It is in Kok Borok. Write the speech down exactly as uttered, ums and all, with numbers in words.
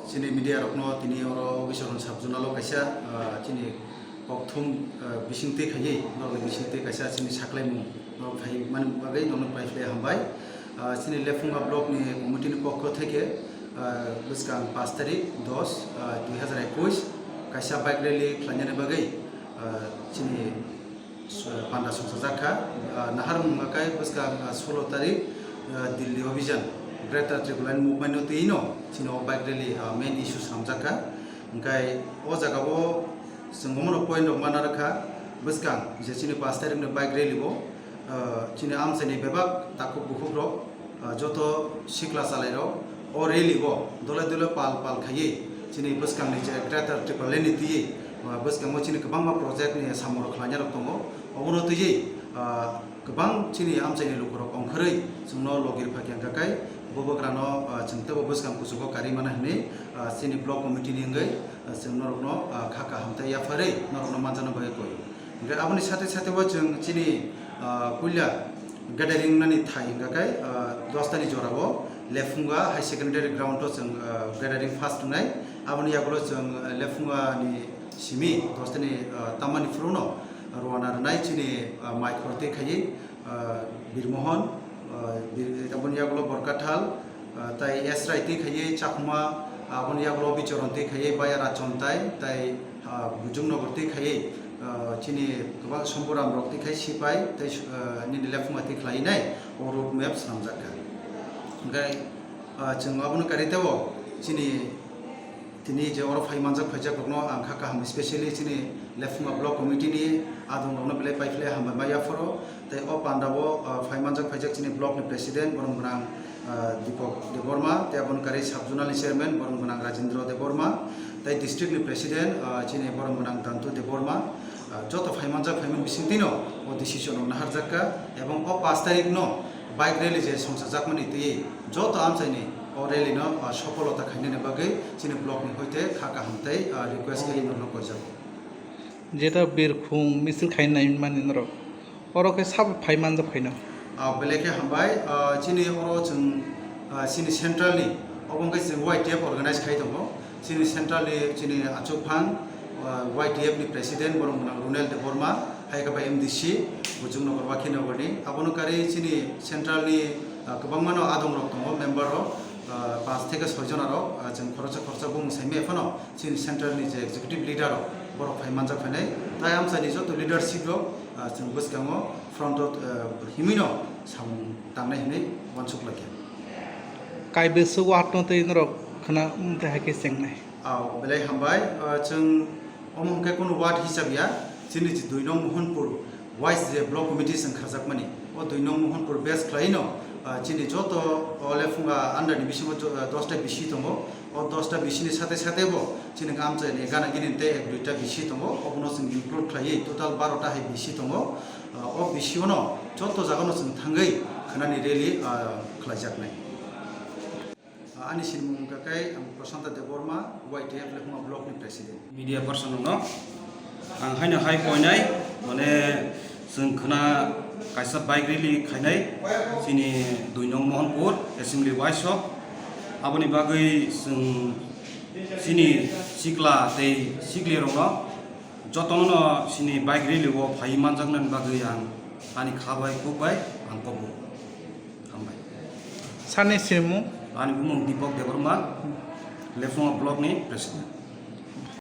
Chini media rokno tini oro Obichorn sub zonal o kaisa, ah, chini kokthum, ah, bisingtwi khaiwi, norokni bisingtwi kaisa chini saklaimung norok phai mani bagwi norokno paiphlai hambai. Ah, chini Lephunga block ni committee ni pokho theke, ah, bwskang pash tarik dos, ah, dui hazar ekush kaisa bike rally khlainani bagwi, ah, chini panda songchajak kha. Ah, naharmung hwnkha khe bwskang, ah, solo tarik, ah, Delhi Abhijan, Greater Tipraland Movement no twi no chini o bike rally, ah, main issue swnamjak kha. Hwnkhe o jaga o chwng omono point rok mana rwkha, bwskang je chini pash tarik ni bike rally o, ah, chini amchaini bebak takhuk bukhuk rok, ah, joto sikla chalairok o rally o dole dole pal pal khaiwi chini bwskangni je Greater Tipraland ni twiwi, ah, bwskango chini kwbangma project ni samung rok khlainai rok tongo. Obono twiwi, ah, kwbang chini amchaini lukurok ongkhorwi chwngno logi rwphaikha, hwnkha khe bo bwkrano, ah, chwng teibo bwskang kuchugo karwi mano hwnwi, ah, chini block committee ni wngwi, ah, chwng norokno, ah, kha kaham tei yapharwi norokno manjakna bagwi koi. Hwnkhe aboni sate sate o chwng chini, ah, puila gathering nani thai hwnkha khe, ah, dos tani jora o Lephunga High Secondary Ground o chwng, ah, gathering first wngnai. Aboni yagulo chwng, ah, Lephunga ni simi dos tani, ah, tamani phuru no rwna rwnai chini, ah, mai khortwi khaiwi, ah, Birmohon, ah, Bir-, aboni yagulo Borkathal, ah, tai Esrai twi khaiwi Chakma, aboni yagulo Bichoron twi khaiwi Baya Rachon tai, tai, ah, Bujung Nogor twi khaiwi, ah, chini kwbang Somboram rok twi khai Sipai, tai, ah, nini Lephunga twi khlainai o road map swnamjak kha. Hwnkhe, ah, chwng abono karwi teibo chini tini je oro phai manjak phaijak rokno ang kha kaham, specially chini Lephunga block committee ni adong rokno belai paiphlai hambai ma yaphoro. Tei o panda o, ah, phai manjak phaijak chini block ni president borom gwnang, ah, Deepak Debbarma, tei aboni karwi sub zonal ni chairman borom gwnang Rajendra Debbarma, tei district ni president, ah, chini borom gwnang Dantu Debbarma, ah, joto phai manjak phaimani bisingtwi no o decision rok naharjak kha, ebong o pash tarik no bike rally je songchajakmani twiwi joto amchaini o rally no, ah, sopholota khainani bagwi chini block ni hoite kha kaham tei, ah, request khe norokno koijago. Jeta birkhung misil khainai mani norok, oro khe sabo phai manjak phaino. Ah, belai khe hambai, ah, chini oro chwng, ah, chini central ni obo wngkha chwng Y T F organize khai tongo. Chini central ni chini achukphang, ah, Y T F ni president borom gwnang Runel Debbarma, hai khe bai M D C, Bujung Nogor, Wakhi Nogor ni. Abono karwi chini central ni, ah, kwbangma no adong rok tongo, member rok, ah, panch theke soi jona rok, ah, chwng khoroksa khoroksa bumung saimaya phano chini central ni je executive leader rok borok phai manjak phainai. Tai amchaini joto leadership rok, ah, chwng bwskango front o, ah, himwi no samung tangnai hinwi uansuk laikha. Kaibesu watno tei norok khna wngte hai khe chengnai. Ah, belai hambai. Ah, chwng omo hwnkhe kunu ward hisab ya, chini je dui nong Mohanpur wise je block committee chwng kharjakmani, o dui nong Mohanpur base khlaiwi no, ah, chini joto o Lephunga under ni bisingo jo-, ah, dosta B C tongo. O dosta B C ni sate sate bo chini amchaini gana gini tei ek duita B C tongo, obono chwng include khlaiwi total barota hai B C tongo. Ah, o B C o no joto jaga no chwng thangwi khnani rally, ah, khlaijaknai. Ah, ani sinimung wngkha khe ang Prashanta Debbarma, Y T F Lephunga block ni president. Media person no ang haino hai koinai, mane chwng khna kaisa bike rally khainai chini dui nong Mohanpur assembly wise o. Aboni bagwi chwng chini sikla tei sikli rokno jotono no chini bike rally o phai manjaknani bagwi ang ani kha bai kuk bai ang kobo. Hambai. Sani sinimung? Ani bumung Deepak Debbarma, Lephunga block ni president.